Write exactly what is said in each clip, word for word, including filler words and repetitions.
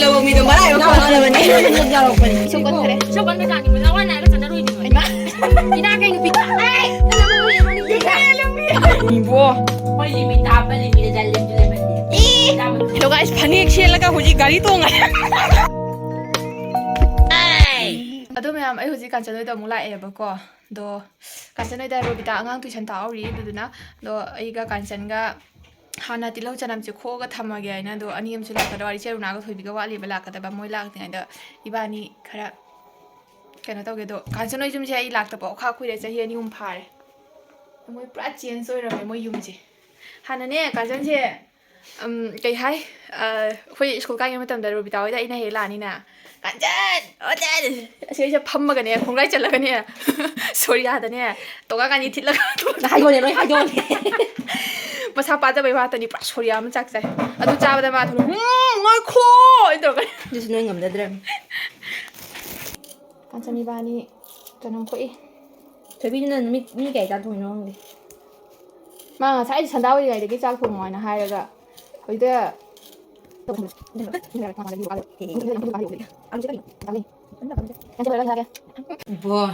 ꯇꯧꯕ ꯃꯤꯗꯣ ꯃꯔꯥꯏꯕꯛ ꯐꯕꯅꯦ꯫ ꯌꯥꯎꯔꯛꯄꯅꯦ꯫ ꯁꯣꯛꯀꯟꯈ꯭ꯔꯦ꯫ ꯁꯣꯛꯀꯟꯕ ꯖꯥꯠꯅꯤ, ꯃꯣꯏ ꯂꯋꯥꯏ ꯅꯥꯏꯔꯒ ꯆꯠꯅꯔꯣꯏꯅꯦ ꯃꯣꯏ꯫ ꯏꯃꯥ꯫ ꯏꯅꯥ ꯀꯩ ꯅꯨꯄꯤ? ꯏꯕꯣ꯫ ꯃꯣꯏ ꯂꯤꯃꯤꯠꯇ ꯍꯥꯞꯄ ꯂꯤꯃꯤꯠꯇ ꯂꯦꯝꯁꯨ ꯂꯦꯝꯍꯟꯗꯦ꯫ Hello guys, ꯐꯅꯦꯛ ꯁꯦꯠꯂꯒ ꯍꯧꯖꯤꯛ ꯒꯥꯔꯤ ꯇꯣꯡꯉꯦ꯫ ꯑꯗꯣ ꯃꯌꯥꯝ, ꯑꯩ ꯍꯧꯖꯤꯛ ꯀꯥꯟꯆꯟ ꯍꯣꯏꯗ ꯑꯃꯨꯛ ꯂꯥꯛꯑꯦꯕꯀꯣ꯫ ꯑꯗꯣ ꯀꯥꯟꯆꯟ ꯍꯣꯏꯗ ꯔꯣꯕꯤꯇꯥ ꯑꯉꯥꯡ tuition ꯊꯥꯍꯧꯔꯤ, ꯑꯗꯨꯗꯨꯅ꯫ ꯑꯗꯣ ꯑꯩꯒ ꯀꯥꯟꯆꯟꯒ ꯍꯥꯟꯅ ꯇꯤꯜꯍꯧ ꯆꯅꯝꯁꯦ ꯈꯣꯛꯑꯒ ꯊꯝꯃꯒꯦ ꯍꯥꯏꯅ꯫ ꯑꯗꯣ ꯑꯅꯤ ꯑꯃꯁꯨ ꯂꯥꯛꯀꯗꯕ, ꯏꯆꯦ ꯑꯔꯨꯅꯥꯒ ꯊꯣꯏꯕꯤꯒ ꯋꯥꯠꯂꯤꯕ ꯂꯥꯛꯀꯗꯕ꯫ ꯃꯣꯏ ꯂꯥꯛꯇ꯭ꯔꯤꯉꯩꯗ ꯏꯕꯥꯅꯤ ꯈꯔ ꯀꯩꯅꯣ ꯇꯧꯒꯦ꯫ ꯑꯗꯣ ꯀꯥꯟꯆꯟ ꯍꯣꯏ ꯌꯨꯝꯁꯦ ꯑꯩ ꯂꯥꯛꯇꯕ ꯑꯣꯈꯥꯛ ꯀꯨꯏꯔꯦ, ꯆꯍꯤ ꯑꯅꯤ ꯑꯍꯨꯝ ꯐꯥꯔꯦ꯫ ꯃꯣꯏ ꯄꯨꯔꯥ change ꯑꯣꯏꯔꯝꯃꯦ ꯃꯣꯏ ꯌꯨꯝꯁꯦ꯫ ꯍꯥꯟꯅꯅꯦ ꯀꯥꯟꯆꯟꯁꯦ, ꯎꯝ, ꯀꯩ ꯍꯥꯏ, ꯑ, ꯑꯩꯈꯣꯏ school ꯀꯥꯏꯉꯩ ꯃꯇꯝꯗ ꯔꯣꯕꯤꯇꯥ ꯍꯣꯏꯗ ꯑꯩꯅ ꯍꯦꯛ ꯂꯥꯛꯑꯅꯤꯅ, "ꯀꯥꯟꯆꯟ! ꯍꯣꯇꯦꯜ!" ꯑꯁꯤꯗꯩꯁꯤꯗ ꯐꯝꯃꯒꯅꯦ, ꯈꯣꯡꯒ꯭ꯔꯥꯏ ꯆꯜꯂꯒꯅꯦ, ꯁꯣꯔꯤꯌꯥꯗꯅꯦ, ꯇꯣꯉꯥꯟ ꯑꯅꯤ ꯊꯤꯠꯂꯒ ꯍꯥꯏꯗꯣꯛꯑꯦ, ꯂꯣꯏ ꯍꯥꯏꯗꯣꯛꯑꯦ꯫ ꯃꯁꯥ ꯄꯥꯖꯕꯩ ꯋꯥꯇꯅꯤ, ꯄꯨꯔꯥ ꯁꯣꯔꯤꯌꯥ ꯑꯃ ꯆꯥꯛ ꯆꯥꯏ꯫ ꯑꯗꯨ ꯆꯥꯕꯗ ꯃꯥ ꯊꯣꯛꯂꯛ-, "ꯎꯝ, ꯉꯥꯏꯈꯣ!" ꯍꯥꯏꯅ ꯇꯧꯔꯒ꯫ ꯑꯗꯨꯁꯨ ꯅꯣꯏ ꯉꯝꯖꯗ꯭ꯔꯕꯅꯤ꯫ ꯀꯥꯟꯆꯟ ꯏꯕꯥꯅꯤ ꯆꯅꯝ ꯈꯣꯛꯏ꯫ ꯊꯣꯏꯕꯤꯗꯨꯅ ꯅꯨꯃꯤꯠ ꯃꯤ ꯀꯌꯥ ꯆꯥꯛ ꯊꯣꯡꯉꯤꯅꯣ ꯈꯪꯗꯦ꯫ ꯃꯥ ꯉꯁꯥꯏ ꯁꯟꯗꯥ ꯑꯣꯏꯔꯤꯉꯩꯗꯒꯤ ꯆꯥꯛ ꯊꯣꯡꯉꯣ ꯍꯥꯏꯅ ꯍꯥꯏꯔꯒ ꯍꯧꯖꯤꯛꯇ ꯏꯕꯣ,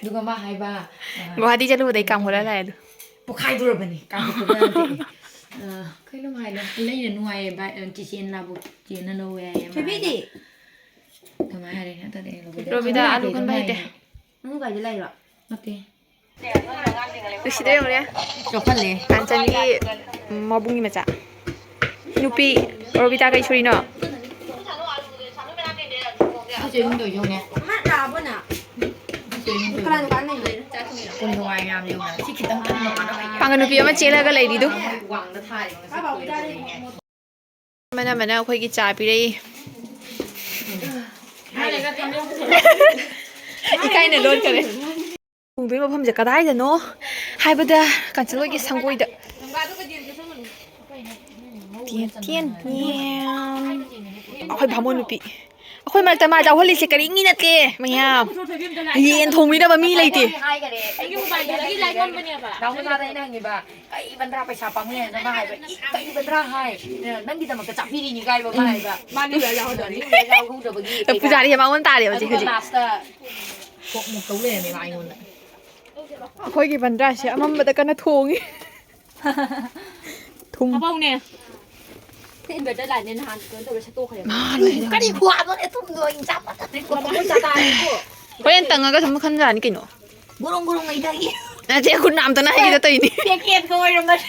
ꯑꯗꯨꯒ ꯃꯥ ꯍꯥꯏꯕ, ꯑ, ꯒꯨꯋꯥꯍꯥꯇꯤ ꯆꯠꯂꯨꯕꯗꯩ ꯀꯥꯝꯈꯠꯂ ꯂꯥꯛꯑꯦ ꯑꯗꯨ꯫ ꯄꯣꯛꯈꯥꯏꯗꯣꯔꯕꯅꯤ, ꯀꯥꯝꯈꯠꯄꯗꯣ ꯅꯠꯇꯦ꯫ ꯑ, ꯀꯩꯅꯣꯝ ꯍꯥꯏꯗꯣ, ꯂꯩꯅ ꯅꯨꯡꯉꯥꯏꯌꯦ ꯚꯥꯏ, ꯑ, ꯆꯤꯆꯦꯅ ꯂꯥꯕꯨ ꯆꯦꯅ ꯂꯧꯋꯦ ꯍꯥꯏꯌꯦ ꯃꯥ ꯊꯣꯏꯕꯤꯗꯤ? ꯍꯥꯏꯕ꯫ ꯑꯗꯨꯃꯥꯏꯅ ꯍꯥꯏꯔꯦ, ꯅꯠꯇ꯭ꯔꯗꯤ ꯑꯩꯅ ꯂꯧꯕꯤꯗꯦ꯫ ꯔꯣꯕꯤꯇꯥ, ꯑꯂꯨ ꯀꯟꯕ ꯍꯩꯇꯦ꯫ ꯅꯪ ꯀꯥꯏꯗ ꯂꯩꯔꯣ? ꯅꯠꯇꯦ꯫ ꯅꯨꯡꯁꯤꯗ꯭ꯔꯥ ꯌꯦꯡꯉꯨꯅꯦ꯫ ꯆꯣꯛꯍꯜꯂꯦ꯫ ꯀꯥꯟꯆꯟꯒꯤ ꯃꯕꯨꯡꯒꯤ ꯃꯆꯥ꯫ ꯅꯨꯄꯤ ꯔꯣꯕꯤꯇꯥ ꯀꯩ ꯁꯨꯔꯤꯅꯣ? ꯑꯩꯈꯣꯏ ꯆꯦ ꯌꯨꯝꯗ ꯌꯧꯅꯦ꯫ ꯑꯩꯈꯣꯏ ꯆꯦ ꯌꯨꯝꯗ ꯌꯧꯅꯦ꯫ ꯀꯅꯥ ꯗꯨꯀꯥꯟ ꯂꯩꯅꯣ? ꯄꯨꯡ ꯅꯨꯡꯉꯥꯏ ꯃꯌꯥꯝ ꯌꯧꯅꯦ꯫ ꯁꯤ ꯈꯤꯇꯪ ꯀꯟꯅ ꯄꯥꯟꯅꯕ ꯌꯥꯏ꯫ ꯄꯥꯡꯒꯜ ꯅꯨꯄꯤ ꯑꯃ ꯆꯦꯜꯂꯒ ꯂꯩꯔꯤꯗꯨ꯫ ꯋꯥꯡꯗ ꯊꯥꯔꯤꯕ ꯉꯁꯤ ꯀꯨꯏꯔꯕꯅꯤꯅꯦ꯫ ꯑꯃꯅ ꯑꯃꯅ ꯑꯩꯈꯣꯏꯒꯤ ꯆꯥ ꯄꯤꯔꯛꯏ꯫ ꯏꯀꯥꯏꯅ ꯂꯣꯟꯈꯔꯦ꯫ ꯊꯣꯡꯗꯣꯏ ꯃꯐꯝꯁꯦ ꯀꯗꯥꯏꯗꯅꯣ ꯍꯥꯏꯕꯗ ꯀꯥꯟꯆꯟ ꯍꯣꯏꯒꯤ ꯁꯪꯒꯣꯏꯗ꯫ Ten, ten, ten. ꯑꯩꯈꯣꯏ ꯚꯥꯃꯣꯟ ꯅꯨꯄꯤ꯫ ꯑꯩꯈꯣꯏ ꯃꯔꯛꯇ ꯃꯥ ꯌꯥꯎꯍꯜꯂꯤꯁꯦ ꯀꯔꯤꯒꯤ ꯅꯠꯇꯦ, ꯃꯌꯥꯝ꯫ ꯌꯦꯟ ꯊꯣꯡꯕꯤꯅꯕ ꯃꯤ ꯂꯩꯇꯦ꯫ ꯍꯥꯏꯈꯔꯦ꯫ ꯅꯥꯎ ꯃꯆꯥꯗ ꯑꯩꯅ ꯍꯪꯉꯤꯕ, "ꯀꯩ ꯕꯟꯗ꯭ꯔꯥ ꯄꯩꯁꯥ ꯄꯥꯝꯃꯨꯏ ꯍꯥꯏꯅ?" ꯃꯥ ꯍꯥꯏꯕ, "ꯏ, ꯀꯩ ꯕꯟꯗ꯭ꯔꯥ ꯍꯥꯏ? ꯅꯪꯒꯤꯗꯃꯛꯇ ꯆꯥꯛꯄꯤꯔꯤꯅꯤ" ꯀꯥꯏꯕ ꯃꯥ ꯍꯥꯏꯕ꯫ ꯃꯥꯅꯤ ꯌꯥꯎꯍꯧꯗꯕꯒꯤ꯫ ꯄꯨꯖꯥꯔꯤ ꯍꯦꯃꯥꯡ ꯇꯥꯔꯦ ꯍꯧꯖꯤꯛ, ꯑꯗꯨꯒ ꯍꯧꯖꯤꯛ꯫ Last ꯀꯣꯛ ꯃꯨꯛ ꯇꯧ ꯂꯩꯔꯝꯃꯦ ꯃꯥ ꯑꯩꯉꯣꯟꯗ꯫ ꯑꯩꯈꯣꯏꯒꯤ ꯕꯟꯗ꯭ꯔꯥꯁꯦ ꯑꯃꯝꯕꯗ ꯀꯟꯅ ꯊꯣꯡꯉꯤ꯫ ꯊꯨꯝ꯫ ꯑꯄꯧꯅꯦ꯫ ꯁꯤ inverter light ꯅꯦ ꯅꯍꯥꯟ ꯀꯩꯅꯣ ꯇꯧꯔ ꯁꯠꯇꯣꯛꯈ꯭ꯔꯦꯕ꯫ ꯃꯥ ꯂꯣꯏꯔꯦ꯫ ꯀꯔꯤ ꯈꯨꯍꯥꯞꯅꯣꯅꯦ, ꯊꯨꯝꯗꯣ ꯑꯩ ꯆꯥ ꯐꯠꯇꯕꯅꯦ꯫ ꯍꯣꯔꯦꯟ ꯇꯪꯉꯒ ꯁꯨꯝ ꯈꯟꯖꯥꯅꯤ ꯀꯩꯅꯣ꯫ ꯒꯨꯔꯨꯡ ꯒꯨꯔꯨꯡ ꯂꯩꯗꯥꯏꯒꯤ꯫ ꯅꯠꯇꯦ, ꯈꯨꯠ ꯅꯥꯝꯇꯅ ꯍꯩꯒꯦꯗ ꯇꯧꯔꯤꯅꯤ꯫ Packet ꯀ ꯑꯣꯏꯔꯝꯃꯗꯤ꯫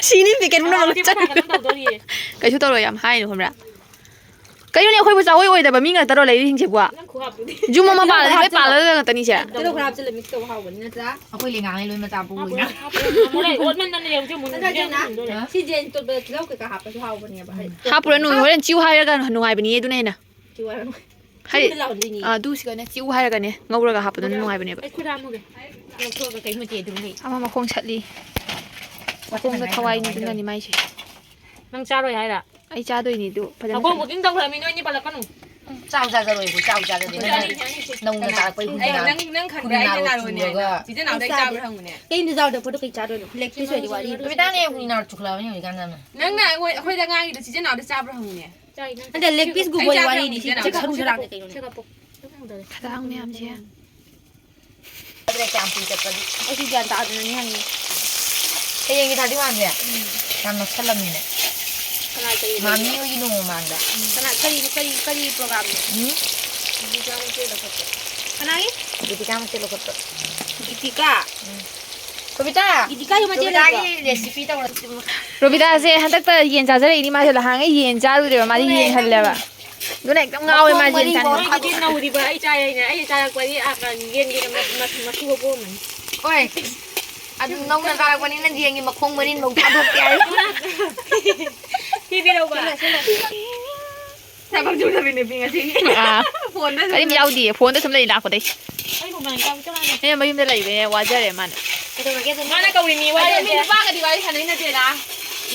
ꯁꯤꯅꯤ packet ꯄꯨꯝꯅꯃꯛ ꯆꯠ-꯫ ꯀꯩꯁꯨ ꯇꯧꯔꯣꯏ, ꯌꯥꯝ ꯍꯥꯏꯅꯨ ꯈꯪꯕ꯭ꯔꯥ? ꯀꯩꯅꯣꯅꯦ, ꯑꯩꯈꯣꯏꯕꯨ ꯆꯥꯑꯣꯏ ꯑꯣꯏꯗꯕ ꯃꯤ ꯉꯥꯛꯇꯔꯣ ꯂꯩꯔꯤꯁꯤꯡꯁꯤꯕꯨ? ꯅꯪ ꯈꯨꯍꯥꯞꯇꯨꯗꯤ꯫ ꯌꯨꯝ ꯑꯃ ꯄꯥꯜꯂꯗꯤ ꯂꯣꯏ ꯄꯥꯜꯂꯒ ꯉꯥꯛꯇꯅꯤꯁꯦ꯫ ꯇꯤꯜꯍꯧ ꯈꯔ ꯍꯥꯞꯆꯤꯜꯂ mix ꯇꯧꯕ ꯍꯥꯎꯕꯅꯤ ꯅꯠꯇ꯭ꯔꯥ? ꯑꯩꯈꯣꯏ ꯂꯩꯉꯥꯡꯉꯩ ꯂꯣꯏ ꯃꯆꯥ ꯄꯣꯛꯎꯏꯅ꯫ ꯍꯥꯞꯄꯨꯔꯅꯨ, ꯍꯥꯞꯄꯨꯔꯅꯨ, ꯃꯣꯔꯣꯛ ꯑꯣꯠꯃꯟꯗꯅ ꯌꯦꯡꯉꯨ, ꯃꯨꯟꯗ꯭ꯔꯦ, ꯅꯠꯇ꯭ꯔꯒꯅ ꯃꯨꯟꯗꯣꯔꯦ꯫ ꯁꯤ ꯖꯦꯟ ꯇꯣꯠꯄꯗ ꯇꯤꯜꯍꯧ ꯀꯩꯀꯥ ꯍꯥꯞꯄꯁꯨ ꯍꯥꯎꯕꯅꯦꯕ, ꯍꯥꯏꯗꯤ ꯍꯥꯞꯄꯨꯔꯅꯨ, ꯍꯣꯔꯦꯟ ꯆꯤꯎ ꯍꯥꯏꯔꯒ ꯅꯨꯡꯉꯥꯏꯕꯅꯤꯌꯦ ꯑꯗꯨꯅ ꯍꯦꯟꯅ꯫ ꯆꯤꯎ ꯍꯥꯏꯔꯒ ꯍꯥꯏꯗꯤ, ꯆꯤꯎꯗ ꯂꯥꯎꯍꯟꯗꯣꯏꯅꯤ꯫ ꯑꯥ, ꯑꯗꯨꯁꯤꯒꯅꯦ, ꯆꯤꯎ ꯍꯥꯏꯔꯒꯅꯦ, ꯉꯧꯔꯒ ꯍꯥꯞꯄꯗꯨꯅ ꯅꯨꯡꯉꯥꯏꯕꯅꯦꯕ꯫ ꯑꯩ ꯈꯨꯠ ꯍꯥꯝꯃꯨꯒꯦ꯫ ꯂꯧꯊꯣꯛꯑꯒ ꯀꯩ ꯃꯆꯦ ꯑꯗꯨꯝ ꯂꯩ꯫ ꯑꯃ ꯃꯈꯣꯡ ꯁꯠꯂꯤ꯫ ꯃꯈꯣꯡꯗ ꯊꯋꯥꯏꯅꯤ ꯑꯗꯨꯅꯅꯤ ꯃꯥꯏꯁꯦ꯫ ꯅꯪ ꯆꯥꯔꯣꯏ ꯍꯥꯏꯔ? ꯑꯩ ꯆꯥꯗꯣꯏꯅꯤ ꯑꯗꯨ ꯐꯖꯅ ꯃꯈꯣꯡ ꯁꯠꯂꯤ꯫ Booking ꯇꯧꯈ꯭ꯔꯃꯤ, ꯅꯣꯏꯅꯤ ꯄꯜꯂꯛꯀꯅꯨ꯫ ꯆꯥꯎ ꯆꯥꯖꯔꯣꯏꯕꯨ, ꯆꯥꯎ ꯆꯥꯖꯗꯦ꯫ ꯅꯪꯅ, ꯅꯪꯅ ꯆꯥꯔꯛꯄꯩ ꯍꯨꯏꯅ ꯑꯩ ꯅꯪ, ꯅꯪ ꯈꯪꯕ꯭ꯔꯥ? ꯑꯩꯁꯦ ꯅꯥꯔꯣ ꯅꯥꯔꯣꯅꯦ꯫ ꯆꯨꯔꯒ꯫ ꯆꯤꯆꯦ ꯅꯥꯎꯗ ꯑꯩ ꯆꯥꯕ꯭ꯔꯥ ꯍꯪꯉꯨꯅꯦ꯫ ꯀꯩ ꯏꯟꯗ ꯆꯥꯎꯗ ꯄꯣꯠꯇꯣ ꯀꯩ ꯆꯥꯗꯣꯏꯅꯣ? Leg piece ꯑꯣꯏꯗꯤ ꯋꯥꯔꯤ꯫ ꯅꯨꯃꯤꯗꯥꯡꯅꯦ ꯍꯨꯏ ꯅꯥꯔꯣ ꯆꯨꯈꯠꯂꯛꯑꯕꯅꯤ ꯍꯧꯖꯤꯛꯀꯥꯟꯗ ꯌꯥꯝꯅ꯫ ꯅꯪꯅ ꯑꯩꯉꯣꯟ-, ꯑꯩꯈꯣꯏꯗ ꯉꯥꯡꯉꯤꯗꯣ ꯆꯤꯆꯦ ꯅꯥꯎꯗ ꯆꯥꯕ꯭ꯔꯥ ꯍꯪꯉꯨꯅꯦ꯫ ꯅꯠꯇꯦ, leg piece ꯒꯨꯝꯕ ꯑꯩ ꯆꯥꯕ꯭ꯔꯥ ꯋꯥꯔꯤꯅꯤ꯫ ꯍꯪꯉꯨꯅꯦ꯫ ꯁꯤ ꯆꯤꯛ ꯁꯔꯨ ꯁꯔꯥꯡꯁꯦ ꯀꯩꯅꯣꯅꯦ? ꯈꯗꯥꯡ ꯃꯌꯥꯝꯁꯦ꯫ ꯀꯌꯥꯝ ꯀꯨꯏ ꯆꯠꯄꯗꯤ? ꯑꯩꯁꯨ ꯒ꯭ꯌꯥꯟ ꯇꯥꯗꯅꯅꯤ ꯍꯪꯉꯤ꯫ ꯍꯌꯦꯡꯒꯤ thirty one ꯁꯦ? ꯎꯝ꯫ ꯌꯥꯝ ꯅꯛꯁꯜꯂꯝꯃꯦꯅꯦ꯫ ꯀꯅꯥ ꯀꯔꯤ ꯃꯥꯃꯤ ꯂꯩꯒꯦ? ꯍꯣꯏꯒꯤ ꯅꯣꯡꯃ ꯃꯃꯥꯡꯗ꯫ ꯀꯅꯥ ꯀꯔꯤ, ꯀꯔꯤ, ꯀꯔꯤ program ꯅꯣ? ꯎꯝ? ꯗꯤꯄꯤꯀꯥ ꯃꯆꯦ ꯂꯧꯈꯠꯄ꯫ ꯀꯅꯥꯒꯤ? ꯗꯤꯄꯤꯀꯥ ꯃꯆꯦ ꯂꯧꯈꯠꯄ꯫ ꯗꯤꯄꯤꯀꯥ? ꯎꯝ꯫ ꯔꯣꯕꯤꯇꯥ! ꯗꯤꯄꯤꯀꯥꯒꯤ ꯃꯆꯦ ꯔꯣꯕꯤꯇꯥꯒꯤ ꯂꯩꯕ꯭ꯔꯣ? Recipe ꯇꯧꯔꯁꯤ꯫ ꯔꯣꯕꯤꯇꯥꯁꯦ ꯍꯟꯗꯛꯇ ꯌꯦꯟ ꯆꯥꯖꯔꯛꯏꯅꯤ, ꯃꯥꯁꯦ ꯅꯍꯥꯟꯉꯩ ꯌꯦꯟ ꯆꯥꯔꯨꯗꯦꯕ, ꯃꯥꯗꯤ ꯌꯦꯟ ꯍꯜꯂꯦꯕ꯫ ꯑꯗꯨꯅ ꯍꯦꯛꯇ ꯉꯥꯎꯋꯦ ꯃꯥ ꯌꯦꯟ ꯆꯥꯅꯤꯡꯕ꯫ ꯃꯈꯣꯡ ꯃꯔꯤꯟ꯫ ꯑꯩꯒꯤꯗꯤ ꯅꯧꯔꯤꯕ ꯑꯩ ꯆꯥꯏ ꯍꯥꯏꯅ ꯑꯩ ꯆꯥꯔꯛꯄꯒꯤ ꯌꯦꯟꯒꯤ ꯃ-, ꯃ-, ꯃꯀꯨ ꯄꯣꯛꯑꯝꯃꯅꯤ꯫ ꯍꯣꯏ꯫ ꯑꯗꯨ ꯅꯧꯅ ꯆꯥꯔꯛꯄꯅꯤꯅ ꯌꯦꯟꯒꯤ ꯃꯈꯣꯡ ꯃꯔꯤꯟꯐꯧ ꯊꯥꯗꯣꯛꯇꯦ ꯍꯥꯏ꯫ ꯊꯤꯕꯤꯔꯧꯕ꯫ ꯊꯕꯛ ꯁꯨꯗꯕꯤ ꯅꯨꯄꯤ ꯉꯁꯤꯒꯤ꯫ ꯑꯥ꯫ ꯐꯣꯟꯗ ꯁꯨꯝ ꯀꯔꯤꯝ ꯌꯥꯎꯗꯤꯌꯦ, ꯐꯣꯟꯗ ꯁꯨꯝ ꯂꯩ ꯂꯥꯛꯄꯗꯩ꯫ ꯑꯩꯕꯨ ꯃꯥꯏ ꯆꯥꯕ ꯆꯞ ꯃꯥꯟꯅꯩ꯫ ꯑꯩꯅ ꯃꯌꯨꯝꯗ ꯂꯩꯕꯅꯦ, ꯋꯥꯖꯔꯦ ꯃꯥꯅ꯫ ꯀꯩꯗꯧꯔꯒꯦ ꯑꯗꯨꯝ? ꯃꯥꯅ ꯀꯧꯔꯤꯅꯤ, ꯃꯤ ꯋꯥꯔꯤꯁꯦ꯫ ꯅꯨꯄꯥꯒꯗꯤ ꯋꯥꯔꯤ ꯁꯥꯟꯅꯩ ꯅꯠꯇꯦꯗ꯫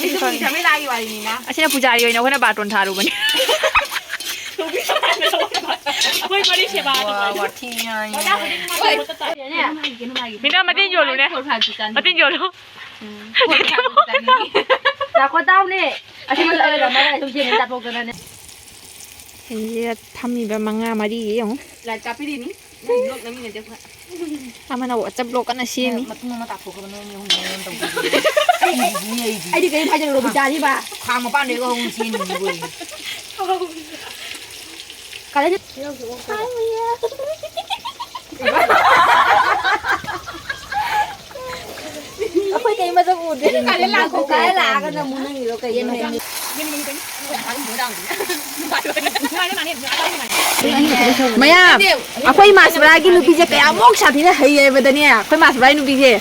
ꯃꯤꯁꯨ ꯀꯨꯏ ꯊꯝꯃꯤ ꯂꯥꯛꯏ ꯋꯥꯔꯤꯅꯤꯅ꯫ ꯑꯁꯤꯅ ꯄꯨꯖꯥꯔꯤ ꯑꯣꯏꯅ ꯑꯩꯈꯣꯏꯅ ꯕꯥꯔꯇꯣꯟ ꯊꯥꯔꯨꯕꯅꯤ꯫ ꯅꯨꯄꯤ ꯑꯩꯈꯣꯏ ꯃꯔꯤ ꯁꯦꯕꯥ ꯇꯧꯕ꯫ ꯋꯥꯊꯤ ꯉꯥꯡꯉꯤ꯫ ꯃꯤꯅ ꯃꯇꯤꯟ ꯌꯣꯜꯂꯨꯅꯦ꯫ ꯃꯇꯤꯟ ꯌꯣꯜꯂꯨ꯫ ꯆꯥꯈꯣ ꯇꯥꯎꯅꯦ꯫ ꯑꯁꯤ ꯃꯇꯝꯗ ꯃꯔꯥꯏ ꯁꯨꯝ ꯆꯦꯟ ꯆꯥꯊꯣꯛꯇꯅꯅꯦ꯫ ꯁꯤꯗ ꯐꯝꯃꯤꯕ ꯃꯉꯥ ꯃꯔꯤꯁꯦ ꯌꯦꯡꯉꯨ꯫ ꯂꯥꯏꯠ ꯀꯥꯞꯄꯤꯔꯤꯅꯤ꯫ ꯅꯪ ꯂꯣꯛ ꯅꯃꯤꯟꯅꯗꯦ ꯑꯩꯈꯣꯏ꯫ ꯑꯃꯅ WhatsApp ꯂꯣꯛ ꯀꯟꯅ ꯁꯦꯝꯃꯤ꯫ ꯃꯇꯨꯝ ꯑꯃ ꯇꯥꯊꯣꯛꯈ꯭ꯔꯕ ꯅꯣꯏ ꯃꯤ ꯑꯍꯨꯝ ꯃꯌꯥꯝ ꯇꯧꯕꯗꯨꯗꯤ꯫ ꯑꯩꯒꯤꯗꯤ ꯑꯩ ꯍꯥꯏꯖꯔꯣ, ꯕꯤꯇꯥꯅꯤꯕ꯫ ꯈꯥꯡ ꯃꯄꯥꯟꯗꯩꯒ ꯑꯍꯨꯝ ꯆꯦꯟꯈꯤꯕꯅꯤ ꯀꯣ꯫ ꯀꯥꯏꯗꯩ? ꯑꯩꯈꯣꯏ ꯀꯩ ꯃꯁꯛ ꯎꯗꯦ꯫ ꯀꯥꯏꯗꯩ ꯂꯥꯛꯄ ꯀꯥꯏ ꯂꯥꯛꯑꯒꯅ ꯑꯃꯨꯛ ꯅꯪꯒꯤꯗꯣ ꯀꯩꯒꯤꯅꯣ? ꯃꯌꯥꯝ, ꯑꯩꯈꯣꯏ ꯃꯥꯁꯨꯔꯥꯒꯤ ꯅꯨꯄꯤꯁꯦ ꯀꯌꯥꯃꯨꯛ ꯁꯥꯊꯤꯅ ꯍꯩ ꯍꯥꯏꯕꯗꯅꯦ, ꯑꯩꯈꯣꯏ ꯃꯥꯁꯨꯔꯥꯒꯤ ꯅꯨꯄꯤꯁꯦ